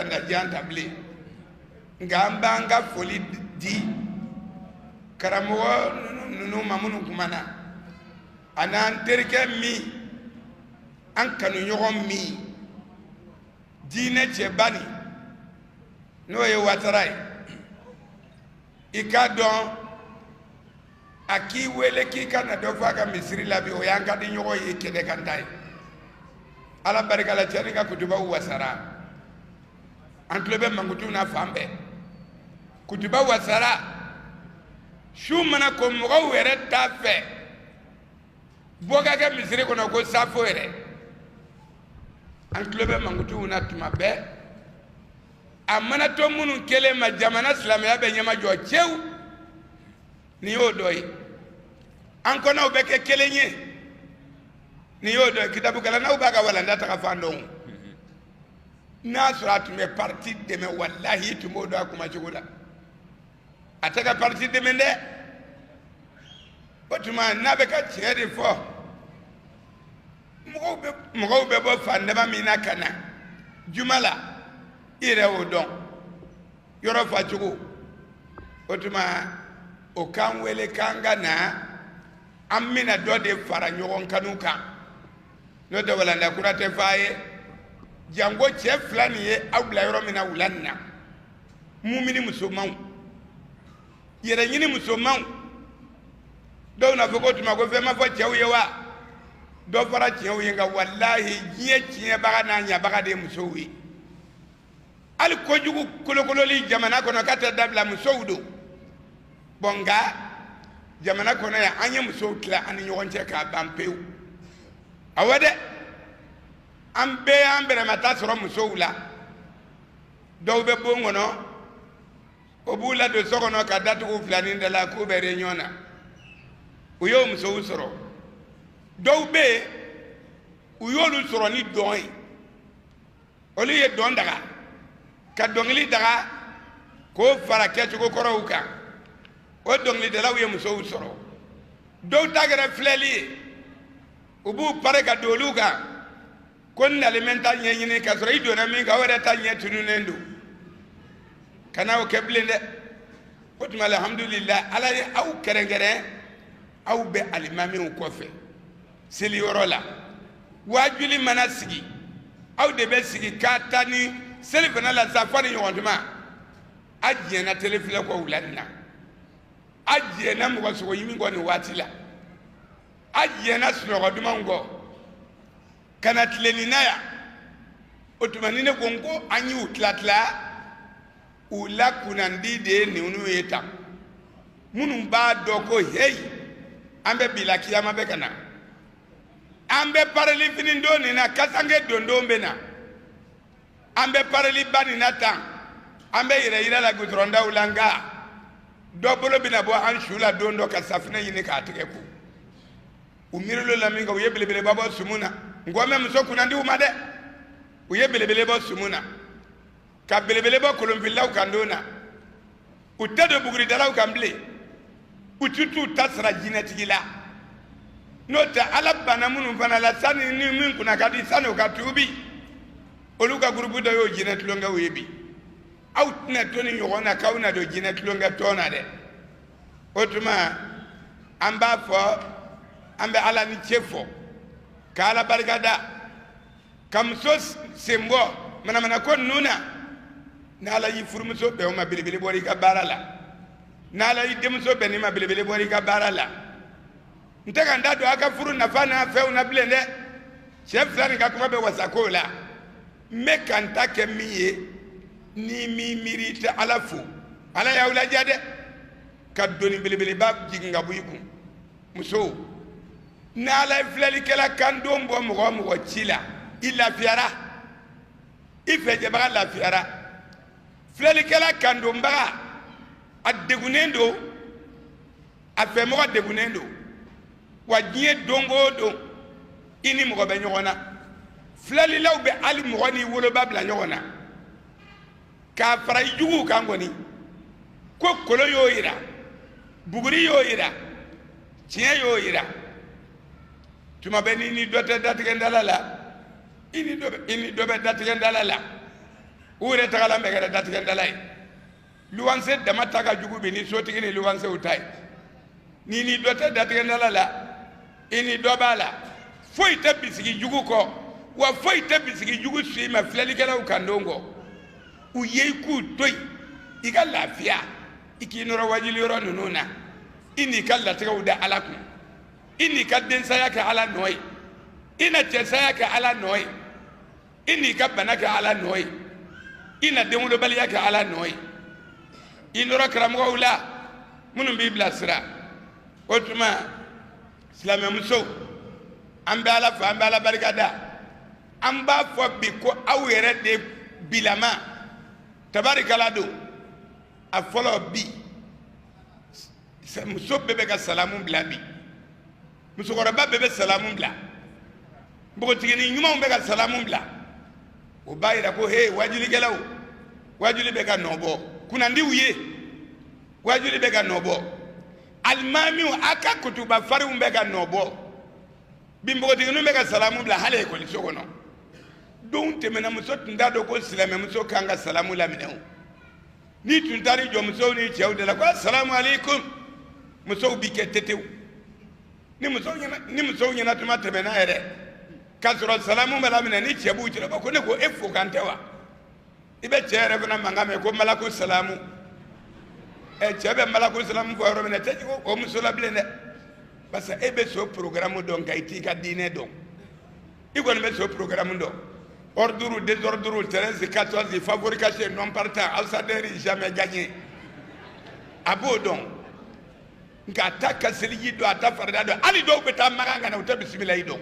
walanda jan ta bilen, nka an b'an ka foli di karamɔgɔ ninnu ma minnu kumana, a n'an terikɛ min, an kanuɲɔgɔn min, diinɛ cɛba nin, n'o ye Watara ye. I k'a dɔn a k'i wele k'i ka na dɔ fɔ a ka misiri la bi, o y'an ka di ɲɔgɔn ye kɛnɛ kan ta ye. Ala barika la, cɛ ni ka kutubaw wasara, an tulo bɛ mankutuw na fan bɛɛ, kutuba wasara. Su mana ko mɔgɔw yɛrɛ t'a fɛ bɔ ka kɛ misiri kɔnɔ ko safo yɛrɛ, an tulo bɛ mankutuw na tuma bɛɛ. A mana to minnu kelen ma, jamana silamɛya bɛ ɲɛmajɔ cɛw, nin y'o dɔ ye. An kɔnɔw bɛ kɛ kelen ye, nin y'o dɔ ye. Kitabukalannaw b'a ka walanda ta ka fan dɔn. N'a sɔrɔ a tun bɛ parti dɛmɛ, walahi i tun b'o dɔn a kumacogo la. A tɛ ka parti dɛmɛ dɛ. O tuma n'a bɛ ka tiɲɛ de fɔ, mɔgɔw bɛ bɔ fan dama min na ka na juma la, i yɛrɛ y'o dɔn yɔrɔ facogo. O tuma o k'an wele k'an ka na, an bɛna dɔ de fara ɲɔgɔn kanu kan, n'o tɛ walanda kura tɛ f'a ye. Janko cɛ fila nin ye aw bila yɔrɔ min na wula nin na, mumini musomanw, yɛrɛɲini musomanw, dɔw n'a fɔ ko tuma ko fɛn ma fɔ cɛw ye wa? Dɔ fɔra cɛw ye, nka walahi diɲɛ tiɲɛbaga n'a ɲabaga de ye musow ye. Hali kojugu kolokololi jamana kɔnɔ k'a tɛ dabila, musow don. Bɔn nka jamana kɔnɔ yan, an ye musow tila an ni ɲɔgɔn cɛ k'a ban pewu. Awɔ dɛ, an bɛɛ y'an bɛrɛmata sɔrɔ musow la. Dɔw bɛ bon kɔnɔ, o b'u ladon so kɔnɔ ka datugu filanin da la k'u bɛ réunion na, u y'o musow sɔrɔ. Dɔw bɛ yen, u y'olu sɔrɔ ni dɔn ye, olu ye dɔn daga ka dɔnkili daga k'o fara kɛcogo kɔrɔw kan, o dɔnkilidalaw ye musow sɔrɔ. Dɔw ta kɛra filɛli ye, u b'u pare ka don olu kan ko n nalen bɛ n ta ɲɛɲini, k'a sɔrɔ i donna min kan o yɛrɛ ta ɲɛ tununnen don. Kana o kɛ bilen dɛ. O tuma alhamdulillah, Ala ye aw kɛrɛnkɛrɛn, aw bɛ alimamiw kɔfɛ seliyɔrɔ la. Waajuli mana sigi, aw de bɛ sigi k'a ta ni seli fana la sa fɔ ni ɲɔgɔn tuma. A jɛnna tele filɛ kɔ wula nin na, a jɛnna mɔgɔ sogo ɲimi kɔ nin waati la, a jɛnna sunɔgɔ dumanw kɔ ka na tilenni na yan. O tuma ni ne ko n ko an y'u tila tila, u la kunnandi de ye ninnu ye tan. Minnu b'a dɔn ko heyi, an bɛ bi la, kiyama bɛ ka na, an bɛ pareli fini don nin na, kasanke don don bɛ na, an bɛ pareli ba nin na tan, an bɛ yɛrɛ yira la gudɔrɔndaw la, nka dɔ bolo bɛna bɔ an su la don dɔ ka safinɛ ɲini k'a tigɛ ko. U miirilo la min kɛ, u ye belebeleba bɔ sumu na. N ko an bɛ muso kunnandiw ma dɛ, u ye belebele bɔ sumu na, ka belebele bɔ kolonfililaw kan don na. U tɛ don buguridalaw kan bilen, u tɛ t'u ta sara jinɛtigi la. N'o tɛ Ala banna minnu fana la, sani ni min kunna ka di sani o ka tuubi, olu ka gurupu dɔ y'o jinɛ tulonkɛw ye bi. Aw tɛna to ni ɲɔgɔn na k'aw na don jinɛ tulonkɛ tɔn na dɛ. O tuma an b'a fɔ, an bɛ Ala ni ce fɔ, ka Ala barika da, ka muso sen bɔ manamanako ninnu na. N'Ala y'i furumuso bɛn o ma, belebele bɔra i ka baara la. N'Ala y'i denmuso bɛn nin ma, belebele bɔra i ka baara la. N tɛ ka n da don aw ka furu nafa n'a fɛnw na bilen dɛ. Cɛ fila nin ka kuma bɛ wasa kow la. N bɛ ka n ta kɛ min ye, ni min miiri i tɛ Ala fo, Ala y'aw ladiya dɛ, ka doni belebeleba jigin ka bɔ i kun. Musow, n'Ala ye filɛlikɛla kan don bɔ mɔgɔ o mɔgɔ ci la, i lafiyara, i fɛjɛbaga lafiyara. Filɛlikɛla kan donbaga, a degunnen don, a fɛmɔgɔ degunnen don. Wa diɲɛ don o don, i ni mɔgɔ bɛ ɲɔgɔn na. Filɛlilaw bɛ hali mɔgɔ n'i woloba bila ɲɔgɔn na, k'a fara i juguw kan kɔni. Ko kolon y'o yira, buguri y'o yira, tiɲɛ y'o yira. Tuma bɛɛ n'i ni dɔ tɛ datigɛndala la, i ni dɔ bɛ datigɛndala la. U yɛrɛ tagalan bɛɛ kɛra datigɛndala ye. Luwanse dama ta ka jugu bi ni sotigi ni luwansew ta ye. Ni ni dɔ tɛ datigɛndala la, i ni dɔ b'a la. Foyi tɛ bisigi jugu kɔ, wa foyi tɛ bisigi jugu su i ma filɛlikɛlaw kan don kɔ. U ye i k'u to yen, i ka lafiya, i k'i nɔrɔ wajuli yɔrɔ ninnu na, i n'i ka latigɛw da Ala kun, i n'i ka densaya kɛ Ala nɔ ye, i na cɛsaya kɛ Ala nɔ ye, i n'i ka bana kɛ Ala nɔ ye, i na denwolobaliya kɛ Ala nɔ ye. I nɔrɔ karamɔgɔw la minnu b'i bilasira. O tuma silamɛmusow, an bɛ Ala fo, an bɛ Ala barika da. An b'a fɔ bi ko aw yɛrɛ de bilama tabarikala don. A fɔlɔ bi, muso bɛɛ bɛ ka salamu bila bi, musokɔrɔba bɛɛ bɛ salamu bila, npogotiginin ɲumanw bɛ ka salamu bila. O b'a yira ko he, wajulikɛlaw, wajuli bɛ ka nɔ bɔ. Kunnandiw ye, wajuli bɛ ka nɔ bɔ. Alimamiw, a ka kutuba farinw bɛ ka nɔ bɔ. Bi npogotigininw bɛ ka salamu bila hali ekɔliso kɔnɔ. Don tɛmɛna, muso tun t'a dɔn ko silamɛmuso kan ka salamu laminɛ o. N'i tun taar'i jɔ musow ni cɛw de la ko asalamu aleykum, musow b'i kɛ tetew. Ni musow ɲɛna, ni musow ɲɛna tuma tɛmɛna yɛrɛ k'a sɔrɔ salamu bɛ laminɛ, ni cɛ b'u cɛ ko ne ko e fo kan tɛ wa? I bɛ cɛ yɛrɛ fana mankan mɛn ko malaku salamu. Ɛ, cɛ bɛ malaku salamu fɔ yɔrɔ min na, tɛ jigin o muso la bilen dɛ, parce que e bɛ so programme dɔn nka i t'i ka diinɛ dɔn. I kɔni bɛ so programme dɔn, ordre, désordre, 13, 14, favori caché, non partant, outsider, jamais gagné, a b'o dɔn, nka a t'a ka seliji dɔn, a t'a farida dɔn. Hali dɔw bɛ taa Makan ka na, u tɛ bisimilayi dɔn.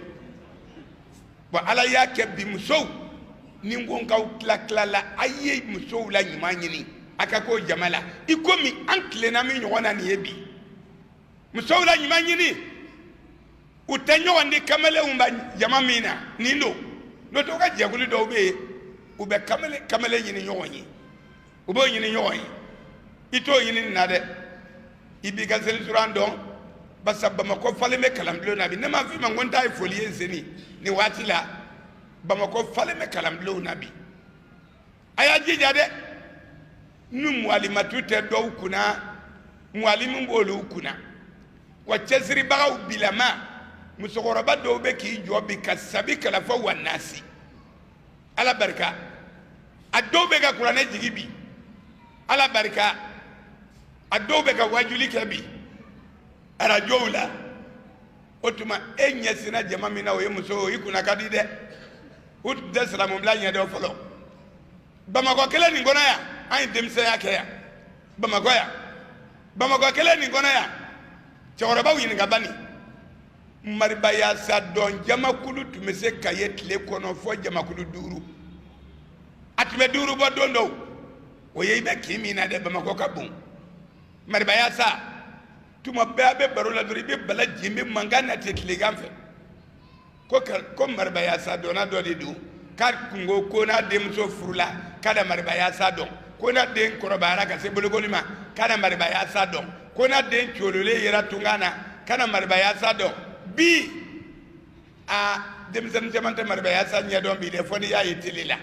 Bon, Ala y'a kɛ bi musow, ni n ko n k'aw tila tila la, a ye musow la ɲuman ɲini a ka k'o jama la, i komi an tilenna min ɲɔgɔn na nin ye bi. Musow la ɲuman ɲini, u tɛ ɲɔgɔn di kamalenw ba jama min na nin don. N'o tɛ, u ka jɛkulu dɔw bɛ yen, u bɛ kamalen ɲini ɲɔgɔn ye, u b'o ɲini ɲɔgɔn ye. I t'o ɲini nin na dɛ, i b'i ka seli suran dɔn, barisa Bamakɔ falen bɛ kalanbulon na bi. Ne m'a f'i ma ko n ta ye foli ye n sen nin waati la. Bamakɔ falen bɛ kalanbulonw na bi. A y'a jija dɛ, ni muwalimatu tɛ dɔw kunna, muwalimu b'olu kunna. Wa cɛsiribagaw bilama, musokɔrɔba dɔw bɛ k'i jɔ bi ka sabi kalafa wa nasi. Ala barika, a dɔw bɛ ka kuranɛ jigi bi. Ala barika, a dɔw bɛ ka wajuli kɛ bi arajow la. O tuma e ɲɛsinna jama min na, o ye muso ye, i kunna ka di dɛ. U tun tɛ silamɛbila ɲɛdɔn fɔlɔ. Bamakɔ kelen nin kɔnɔ yan, an ye denmisɛnya kɛ yan Bamakɔ yan. Bamakɔ kelen nin kɔnɔ yan, cɛkɔrɔbaw ɲininka bani, maribayasa dɔn jamakulu tun bɛ se ka ye tile kɔnɔ fɔ jamakulu 5. A tun bɛ 5 bɔ don dɔw. O ye i bɛ kin min na dɛ, Bamakɔ ka bon. Maribayasa tuma bɛɛ a bɛ baro la dɔrɔn, i bɛ bala jenbe mankan na ten tilegan fɛ. Ko maribayasa dɔnna dɔ de don, k'a kungo ko n'a denmuso furula k'a da maribayasa dɔn, ko n'a den kɔrɔbayara ka se bolokoli ma k'a da maribayasa dɔn, ko n'a den cololen yera tunga na k'a na maribayasa dɔn. Bi a denmisɛnnin caman tɛ maribayasa ɲɛdɔn bi dɛ, fo n'i y'a ye tele la.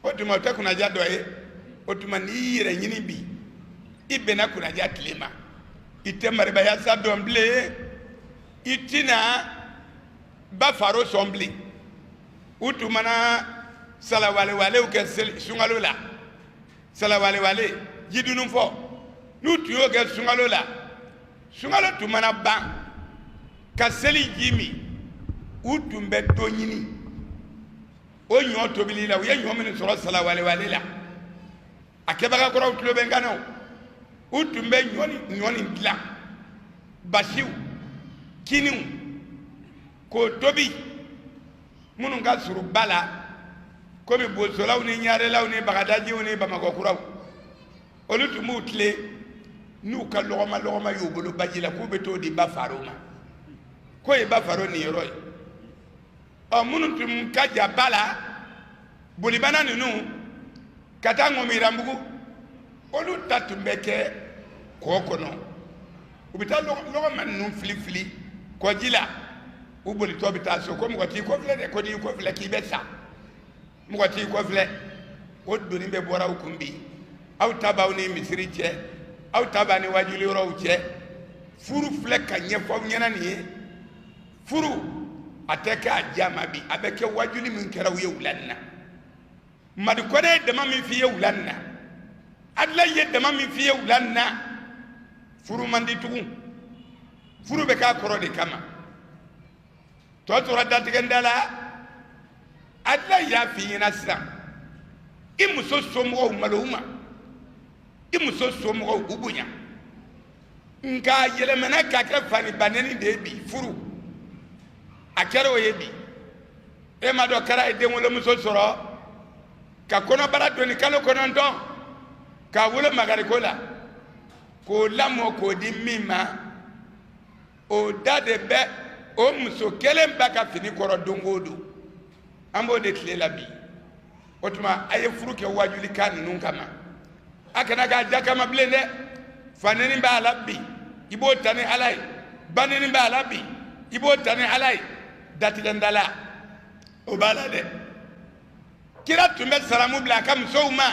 O tuma o tɛ kunnaja dɔ ye. O tuma n'i y'i yɛrɛ ɲini bi, i bɛnna kunnaja tile ma, i tɛ maribayasa dɔn bilen, i tɛna ba faro sɔn bilen. U tun mana salawalewalew kɛ sunkalo la, salawalewale jidunu fɔ, n'u tun y'o kɛ sunkalo la, sunkalo tun mana ban ka seli ji min, u tun bɛ dɔ ɲini o ɲɔ tobili la. U ye ɲɔ minnu sɔrɔ salawalewale la, a kɛbaga kɔrɔw tulo bɛ n kan na o. U tun bɛ ɲɔ nin dilan, basiw, kiniw, k'o tobi. Minnu ka surun ba la, komi bosolaw ni ɲarelaw ni bagadajiw ni bamakɔ kuraw, olu tun b'u tilen n'u ka lɔgɔma lɔgɔma y'u bolo baji la, k'u bɛ t'o di ba faro ma, k'o ye ba faro niyɔrɔ ye. Ɔ, minnu tun ka jan ba la, bolibana ninnu ka taa ŋɔmiranbugu, olu ta tun bɛ kɛ kɔ kɔnɔ. U bɛ taa lɔgɔma ninnu fili fili kɔji la, u bolitɔ bɛ taa so. Ko mɔgɔ t'i kɔfilɛ dɛ, ko n'i kɔfilɛ k'i bɛ sa, mɔgɔ t'i kɔfilɛ. O doni bɛɛ bɔra aw kun bi. Aw ta b'aw ni misiri cɛ, aw ta b'a ni wajuli yɔrɔw cɛ. Furu filɛ ka ɲɛfɔ aw ɲɛna nin ye. Furu a tɛ kɛ a diya ma bi, a bɛ kɛ wajuli min kɛra u ye wula nin na. Madi Kɔnɛ ye dama min f'i ye wula nin na, Adila ye dama min f'i ye wula nin na, furu man di tugun. Furu bɛ k'a kɔrɔ de kama. Tɔ tora datigɛ da la. Adila y'a f'i ɲɛna sisan, i muso somɔgɔw malo u ma, i muso somɔgɔw u bonya. Nka a yɛlɛmana ka kɛ fani banɛni de ye bi. Furu a kɛra o ye bi. E ma dɔn kɛra ye denwolomuso sɔrɔ ka kɔnɔbara doni kalo 9 k'a wolo magariko la, k'o lamɔ k'o di min ma, o da de bɛ o muso kelen ba ka fini kɔrɔ don o don. An b'o de tile la bi. O tuma a ye furu kɛ wajulikan ninnu kama, a kana k'a ja kama bilen dɛ. Fanɛni b'a la bi, i b'o ta ni Ala ye. Banɛni b'a la bi, i b'o ta ni Ala ye. Datigɛndala o b'a la dɛ. Kira tun bɛ salamu bila a ka musow ma,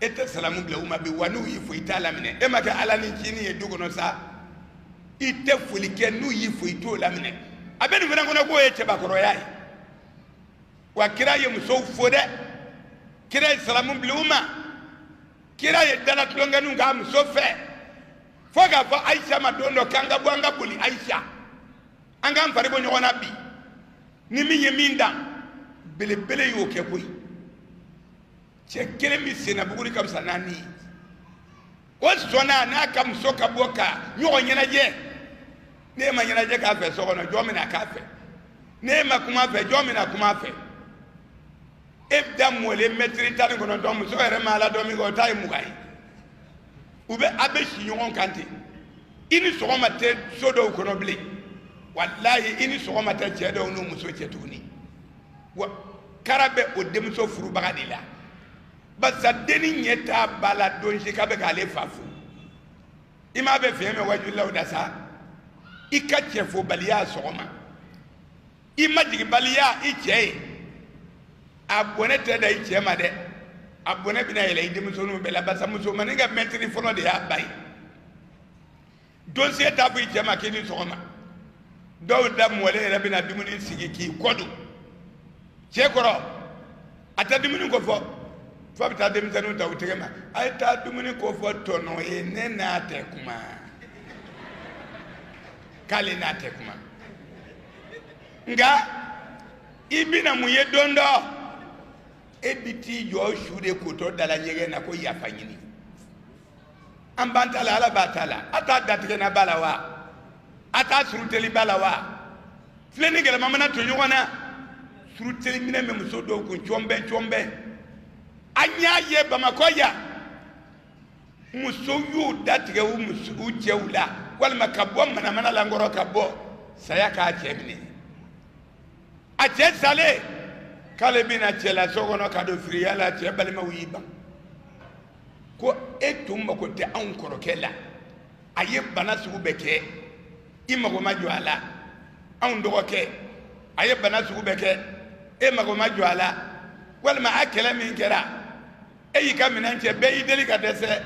e tɛ salamu bila u ma bi. Wa n'u y'i fo i t'a laminɛ. E ma kɛ Ala ni cinin ye du kɔnɔ sa, i tɛ foli kɛ, n'u y'i fo i t'o laminɛ. A bɛ nin fana kɔnɔ k'o ye cɛbakɔrɔya ye. Wa kira ye musow fo dɛ, kira ye salamu bila u ma, kira ye dala tulonkɛninw k'a muso fɛ, fo k'a fɔ Ayisa ma don dɔ k'an ka bɔ an ka boli Ayisa, an k'an fari bɔ ɲɔgɔn na bi. Ni min ye min dan, belebele y'o kɛ koyi. Cɛ kelen min senna buguri ka fisa naani ye. O sɔnna n'a ka muso ka bɔ ka ɲɔgɔn ɲɛnajɛ. N'e ma ɲɛnajɛ k'a fɛ so kɔnɔ, jɔn bɛna k'a fɛ? N'e ma kuma a fɛ, jɔn bɛna kuma a fɛ? E da mɔlen mɛtiri 19, muso yɛrɛ ma ala dɔn min kɛ, o ta ye 20 ye. U bɛ a bɛ si ɲɔgɔn kan ten. I ni sɔgɔma tɛ so dɔw kɔnɔ bilen. Walayi i ni sɔgɔma tɛ cɛ dɔw n'u muso cɛ tuguni. Wa kara bɛ o denmuso furubaga de la. Barisa denni ɲɛ t'a ba la don si k'a bɛ k'ale fa fo. I m'a bɛ fiɲɛ mɛn wajulilaw da sa. I ka cɛ fobaliya sɔgɔma, i majigibaliya i cɛ ye, a bɔnɛ tɛ da i cɛ ma dɛ, a bɔnɛ bɛna yɛlɛ i denmusoninw bɛɛ la. Barisa musomanin ka mɛtiri fɔlɔ de y'a ba ye. Don si e t'a fɔ i cɛ ma k'i ni sɔgɔma. Dɔw da mɔlen yɛrɛ bɛna dumuni sigi k'i kɔ don cɛ kɔrɔ, a tɛ dumuni ko fɔ, f'a bɛ taa denmisɛnninw ta u tɛgɛ ma, a ye taa dumuni ko fɔ tɔnɔ ye, ne n'a tɛ kuma, k'ale n'a tɛ kuma. Nka i bɛna mun ye don dɔ, e bɛ t'i jɔ su de kotɔ da la ɲɛgɛn na ko yafa ɲini. An b'an ta la, Ala b'a ta la. A t'a datigɛna ba la wa? A t'a suruteli ba la wa? Filen ni gɛlɛma mana to ɲɔgɔn na, suruteli minɛ bɛ muso dɔw kun cɔnbɛn cɔnbɛn. An y'a ye Bamakɔ yan, musow y'u datigɛ u cɛw la, walima ka bɔ manamana la nkɔrɔ ka bɔ, saya k'a cɛ minɛ. A cɛ salen k'ale bɛna cɛ la so kɔnɔ ka don firiya la, cɛ balimaw y'i ban ko e tun mako tɛ anw kɔrɔkɛ la, a ye bana sugu bɛɛ kɛ, i mago ma jɔ a la. Anw dɔgɔkɛ a ye bana sugu bɛɛ kɛ, e mago ma jɔ a la. Walima a kɛlɛ min kɛra, e y'i ka minɛn cɛ, bɛɛ y'i deli ka dɛsɛ,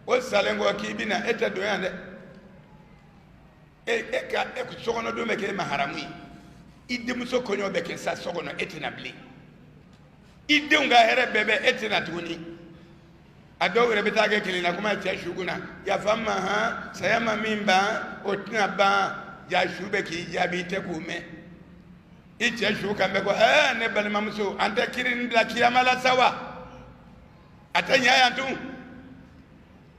o salen kɔ k'i bɛna, e tɛ don yan dɛ. E ka sokɔnɔdon bɛ kɛ e ma haramu ye. I denmuso kɔɲɔ bɛ kɛ sa so kɔnɔ, e tɛna bilen. I denw ka hɛrɛ bɛɛ bɛ, e tɛna tuguni. A dɔw yɛrɛ bɛ taa kɛ kelenna kuma cɛ su kunna, yafa n ma han, saya ma min ban o tɛna ban. Ja su bɛ k'i jaabi, i tɛ k'o mɛn. I cɛ su kan bɛ ko ne balimamuso, an tɛ kiri nin bila kiyama la sa wa? A tɛ ɲɛ yan tun.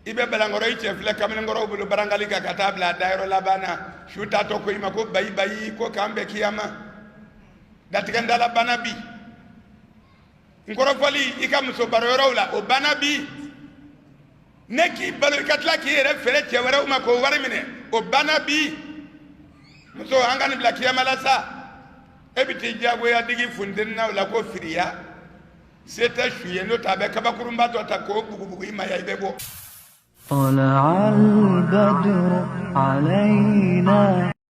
I bɛ balankɔrɔ, i cɛ filɛ kamalenkɔrɔw bolo barangali kan ka taa bila a dayɔrɔ laban na. Su taatɔ ko i ma ko bayi bayi, ko k'an bɛn kiyama. Datigɛndala banna bi. N kɔrɔfɔli i ka muso baroyɔrɔw la, o banna bi. Ne k'i balo i ka tila k'i yɛrɛ feere cɛ wɛrɛw ma k'o wari minɛ, o banna bi. Muso, an ka nin bila kiyama la sa. E bɛ t'i diyagoya digi funteninaw la ko firiya. Se tɛ su ye, n'o tɛ a bɛ kabakurunba dɔ ta k'o bugubugu i ma yan, i bɛ bɔ. طلع البدر علينا.